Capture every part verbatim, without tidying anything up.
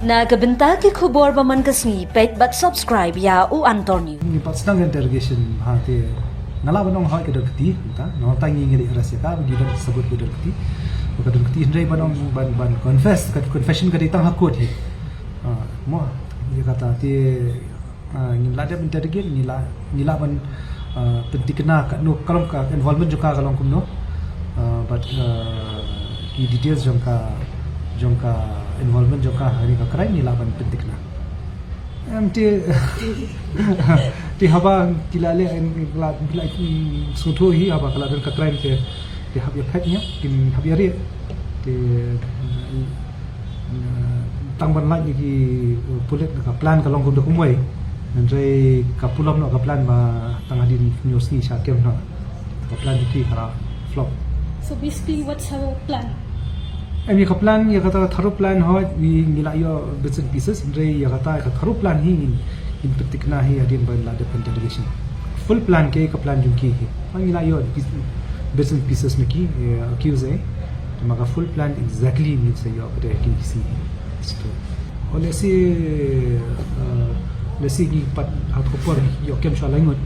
Na ka bynta ki khubor ba man ka sngi, peit bad subscribe ïa U Antonio. Ngi pat sdang interrogation ha te. Nga lah ban ong hoi ka don kti, ta. Nangta ngi ngi leh arrest ïa ka, ngi don sabut ka don kti. Ba ka don kti hynrei ban ong ban ban confess, ka confession ka dei tang ha court hi. Ah, mo, ïa kata te, ah, ngi la dep interrogate, ngi la ngi la ban, ah, pynthikna ka no ka long ka involvement jong ka ka long kumno. Ah, but, ah, ki details jong ka jong ka involvement jong ka ha kane ka crime ngi la ban pynthikna. Em te te haba ki la leh, em, ki la ki la, mm, sngewthuh hi haba ka la don ka crime te te hap ïa phet ïa kin hap ïa rieh. Te, mm, tang ban lait ïa ki, uh, pulit ka plan ka long kumta kumwei. Hynrei ka pulom noh ka plan ba tang hadien hynñiew sngi sha kem noh. Ka plan jong ki ka la flop. So basically, what's our plan? Em ïa ka plan, ïa kata ka tharo plan hoi, ngi ngi la ïoh bits and pieces, hynrei ïa kata ka tharo plan hi ngin ngin pynthikna hi hadien ba la dep interrogation. Full plan ka ka plan jong ki hi. Ngi la ïoh bits and pieces na ki, eh, accused eh. Te ma ka full plan exactly ngin sa ïoh ka dei ki si. Let's see, uh, let's see ngi pat ha ka por ïoh kem sha lai ngut.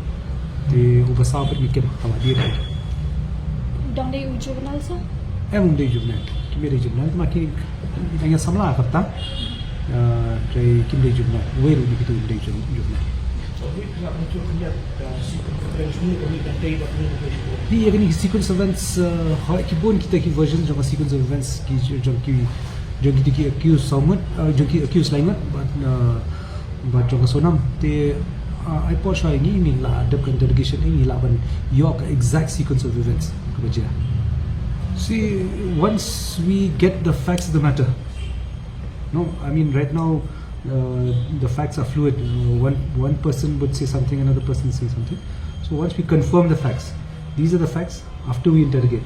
Te uba saw pat ngi kem ha ma dei. Dang dei u juvenile sa? Em, um dei juvenile. Kim dei juvenile, ma ki dang ïa samla kata. Uh, dei kim dei juvenile. Wei ruh dei kitu dei juvenile. Di ïa kane sequence events, uh, hoi ki bun kita ki versions jong ka sequence of events ki jong ki jong ki ki accused saw ngut, uh, jong ki accused lai ngut, but, uh, but jong ka Sonam te, uh, ai por sha ngi ngi la dep ka interrogation ngi la ban ïoh ka exact sequence of events kaba jia. See, once we get the facts of the matter, no, I mean, right now, uh, the facts are fluid. Uh, one, one person would say something, another person say something. So once we confirm the facts, these are the facts, after we interrogate.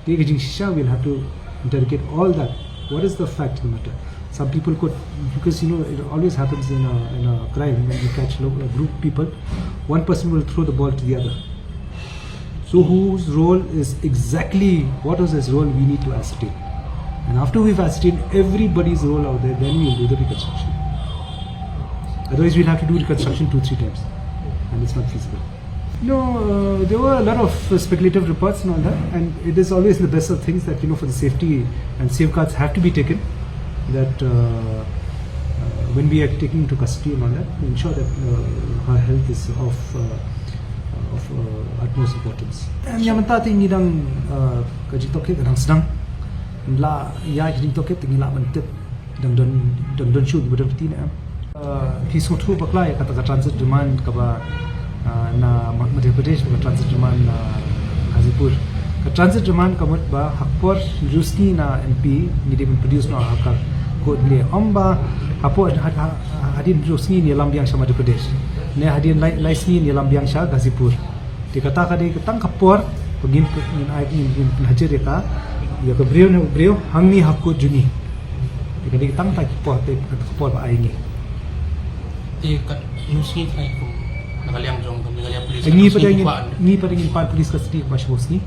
Te ka jingshisha, we'll have to interrogate all that. What is the fact of the matter? Some people could, because, you know, it always happens in a, in a crime when you catch lo-, a group of people, one person will throw the ball to the other. So whose role is exactly, what was his role, we need to ascertain. And after we've ascertained everybody's role out there, then we'll do the reconstruction. Otherwise, we'll have to do reconstruction two, three times. And it's not feasible. No, uh, there were a lot of, uh, speculative reports and all that, and it is always in the best of things that, you know, for the safety and safeguards have to be taken, that, uh, uh, when we are taking into custody and all that, we ensure that, uh, her health is of, uh, of, uh, utmost importance. Em, ïa mynta te ngi dang, uh, ka jingtohkit ka dang sdang. La ïa ka jingtohkit te ngi la ban tip dang don, dang don shuh kiba don kti ne em. Uh, phi sngewthuh bakla ïa kata ka transit demand kaba, uh, na Ma-, Madhya Pradesh, ka transit demand na Ghazipur. Ka transit demand ka mut ba ha ka por hynriew sngi na M P ngi dei ban produce noh ha ka court ne em, ba ha por ha, ha, hadien hynriew sngi ngi ïalam biang sha Madhya Pradesh, ne hadien lai, lai sngi ngi ïalam biang sha Ghazipur. Te kata ka dei ka tang ka por ba ngin, ngin ai, ngin, ngin pynhajar ïa ka, ïa ka briew ne u briew hangne ha court jong ngi. Te ka dei ka tang ka por, te ka por ba ai ngi. Te katno sngi trai ko na ka liang jong ka Meghalaya Police, ngi pat ngin, ngi pat ngin pan police custody ba shiphew sngi.